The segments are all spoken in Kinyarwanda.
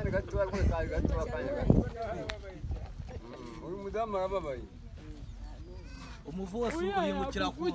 Akanya gato rwose, kari gato, akanya gato. Uyu mudamu arababaye. Umuvu wose uhingukira ku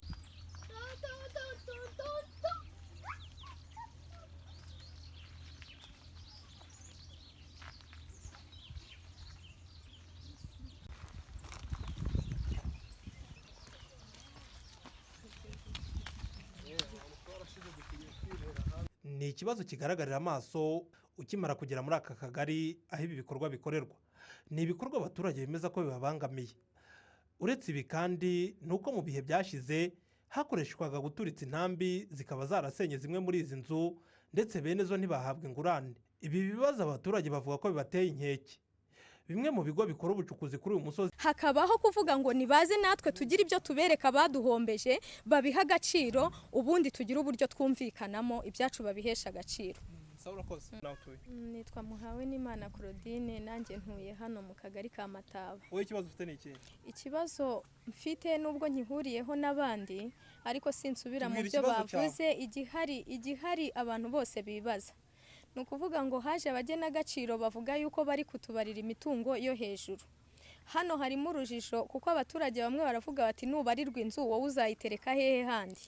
Ni ikibazo kigaragarira amaso ukimara kugera muri aka kagari aho ibi bikorwa bikorerwa. Ni ibikorwa abaturage bemeza ko bibabangamiye. Uretse ibi kandi ni uko mu bihe byashize hakoreshwaga guturitsa intambi, zikaba zarasenye zimwe muri izi nzu, ndetse bene zo ntibahabwa ingurane. Ibi bibazo abaturage bavuga ko bibateye inkeke. Bimwe mu bigo bikora ubucukuzi kuri uyu musozi Hakabaho kuvuga ngo nibaze natwe tugire ibyo tubereka baduhombeje, babiha agaciro, ubundi tugire uburyo twumvikanamo ibyacu, babihesha agaciro. Sawa, urakoze. Nawe utuye? Nitwa Muhawe n'Imana Claudine, nanjye ntuye hano mu kagari ka Mataba. Wowe ikibazo ufite ni ikihe? Ikibazo mfite, nubwo nkihuriyeho n'abandi, ariko sinsubira mu Tubwire byo ikibazo cyawe. bavuze. Igihari abantu bose bibaza ni ukuvuga ngo haje abagenagaciro bavuga yuko bari kutubarira imitungo yo hejuru. Hano harimo urujijo, kuko abaturage bamwe baravuga bati: "Nubarirwa inzu, wowe uzayitereka hehe handi?"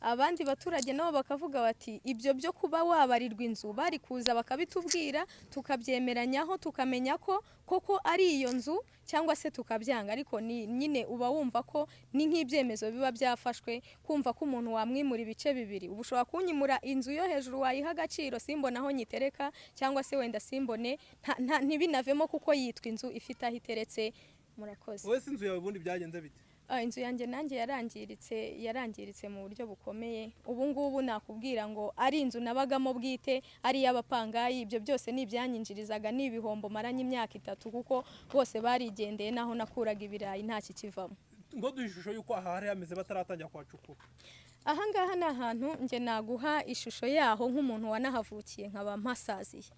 Abandi baturage nabo bakavuga bati: "Ibyo byo kuba wabarirwa inzu, bari kuza bakabitubwira, tukabyemeranyaho, tukamenya ko koko ari iyo nzu cyangwa se tukabyanga." Ariko ni nyine uba wumva ko ni nk'ibyemezo biba byafashwe, kumva ko umuntu wamwimura ibice bibiri. Uba ushobora kunyimura inzu yo hejuru, wayiha agaciro, simbone aho nyitereka, cyangwa se wenda simbone ntibinavemo, kuko yitwa inzu ifite aho iteretse. Murakoze. Wowe se inzu yawe ubundi byagenze bite? Inzu yanjye nanjye yarangiritse, yarangiritse mu buryo bukomeye. Ubu ngubu nakubwira ngo ari inzu nabagamo bwite, ari iy'abapangayi, ibyo byose ni ibyanyinjirizaga, ni ibihombo maranye imyaka 3, kuko bose barigendeye, naho nakuraga ibirayi nta kikivamo. Ngo duhe ishusho y'uko aha hari hameze bataratangira kuhacukura. Ahangaha ni ahantu njye naguha ishusho yaho nk'umuntu wanahavukiye nkaba mpasaziye.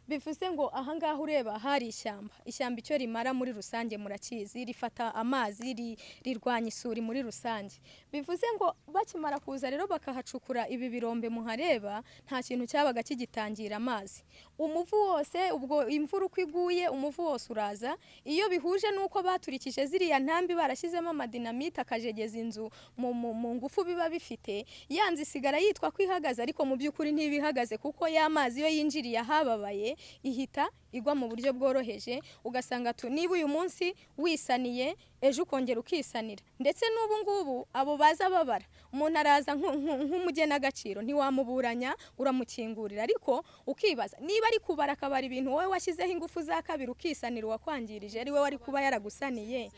Bivuze ngo ahangaha ureba hari ishyamba. Ishyamba icyo rimara muri rusange murakizi: rifata amazi, rirwanya isuri muri rusange. Bivuze ngo bakimara kuza rero bakahacukura ibi birombe muhareba, nta kintu cyabaga kigitangira amazi. Umuvu wose, ubwo imvura uko iguye, umuvu wose uraza. Iyo bihuje n'uko baturikije ziriya ntambi, barashyizemo amadinamite akajegeza inzu mu ngufu biba bifite, ya nzu isigara yitwa ko ihagaze, ariko mu by'ukuri ntibihagaze, kuko ya mazi iyo yinjiriye ahababaye ihita igwa mu buryo bworoheje. Ugasanga niba uyu munsi wisaniye, ejo ukongera ukisanira. Ndetse n'ubu ngubu abo baza babara, umuntu araza nk'umugenagaciro, ntiwamuburanya, uramukingurira, ariko ukibaza niba ari kubara, akabara ibintu wowe washyizeho ingufu za kabiri ukisanira, uwakwangirije ari we wari kuba yaragusaniye.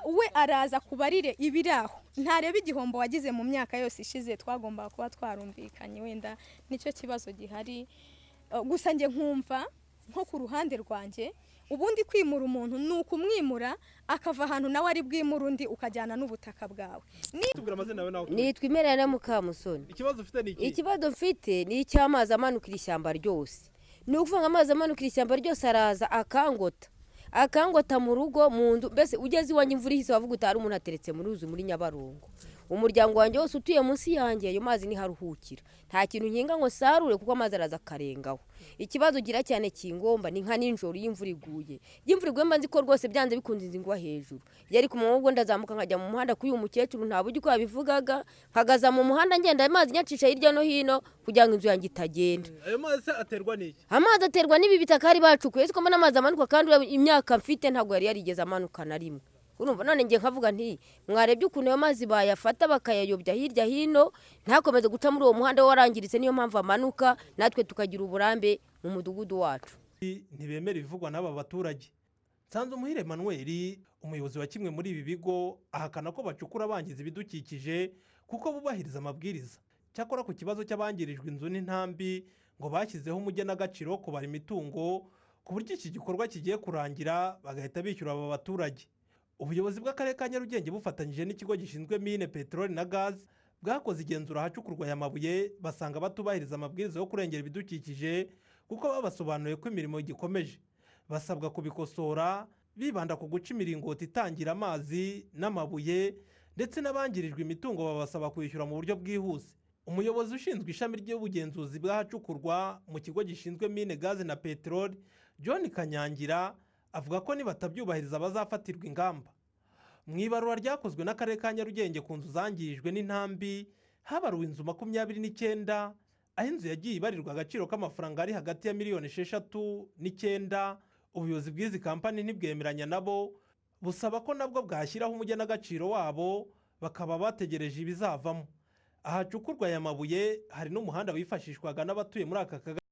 We araza kubarire ibiri aho, ntareba igihombo wagize mu myaka yose ishize twagombaga kuba twarumvikanye. Wenda nicyo kibazo gihari. Gusa njye nkumva nko ku ruhande rwanjye, ubundi kwimura umuntu ni ukumwimura akava ahantu nawe ari bwimure undi, ukajyana n'ubutaka bwawe. Tubwira amazina yawe nawe utuye. Nitwa Imerana Mukamusoni. Ikibazo ufite ni ikihe? Ikibazo mfite ni icy'amazi amanukira ishyamba ryose. Ni ukuvuga ngo amazi amanukira ishyamba ryose araza akangota, akangota mu rugo, mu nzu. Mbese ugeze iwanjye imvura ihise, wavuga utari umuntu ateretse mu ruzi muri Nyabarongo. Umuryango wanjye wose utuye munsi yanjye, ayo mazi niho aruhukira. Nta kintu nkinga ngo sarure, kuko amazi araza akarengaho. Ikibazo ugira cyane kingomba ni nka nijoro iyo imvura iguye. Iyo imvura iguye, mba nzi ko rwose byanze bikunze inzu ingwa hejuru. Iyo ari ku manywa, ubwo ndazamuka nkajya mu muhanda kuri uyu mukecuru, nta buryo uko yabivugaga, mpagaza mu muhanda, ngenda amazi nyacisha hirya no hino kugira ngo inzu yanjye itagenda. Ayo mazi se aterwa n'iki? Amazi aterwa n'ibi bitaka hari bacukuye. Siko mbona amazi amanuka, kandi imyaka mfite ntabwo yari yarigeze amanuka na rimwe. Urumva none njye nkavuga nti: "Mwarebye ukuntu ayo mazi bayafata bakayayobya hirya hino, ntakomeze guca muri uwo muhanda warangiritse." Niyo mpamvu amanuka, natwe tukagira uburambe mu mudugudu wacu. Ntibemera ibivugwa n'aba baturage. Nsanzumuhire Emmanuel, umuyobozi wa kimwe muri ibi bigo, ahakana ko bacukura bangiza ibidukikije, kuko bubahiriza amabwiriza. Cyakora ku kibazo cy'abangirijwe inzu n'intambi, ngo bashyizeho umugenagaciro wo kubara imitungo, ku buryo iki gikorwa kigiye kurangira bagahita bishyura aba baturage. Ubuyobozi bw'akarere ka Nyarugenge bufatanyije n'ikigo gishinzwe mine, peteroli na gazi bwakoze igenzura ahacukurwa aya mabuye, basanga batubahiriza amabwiriza yo kurengera ibidukikije, kuko babasobanuriye ko imirimo igikomeje. Basabwa kubikosora bibanda ku guca imiringoti itangira amazi n'amabuye, ndetse n'abangirijwe imitungo babasaba kwishyura mu buryo bwihuse. Umuyobozi ushinzwe ishami ry'ubugenzuzi bw'ahacukurwa mu kigo gishinzwe mine, gaze na peteroli, John Kanyangira, avuga ko nibatabyubahiriza bazafatirwa ingamba. Mu ibarura ryakozwe n'akarere ka Nyarugenge ku nzu zangijwe n'intambi, habaruwe inzu 29, aho inzu yagiye ibarirwa agaciro k'amafaranga ari hagati ya miliyoni 6 n'icyenda. Ubuyobozi bw'izi kampani ntibwemeranya nabo, busaba ko nabwo bwashyiraho umugenagaciro wabo, bakaba bategereje ibizavamo. Ahacukurwa aya mabuye hari n'umuhanda wifashishwaga n'abatuye muri aka kagari.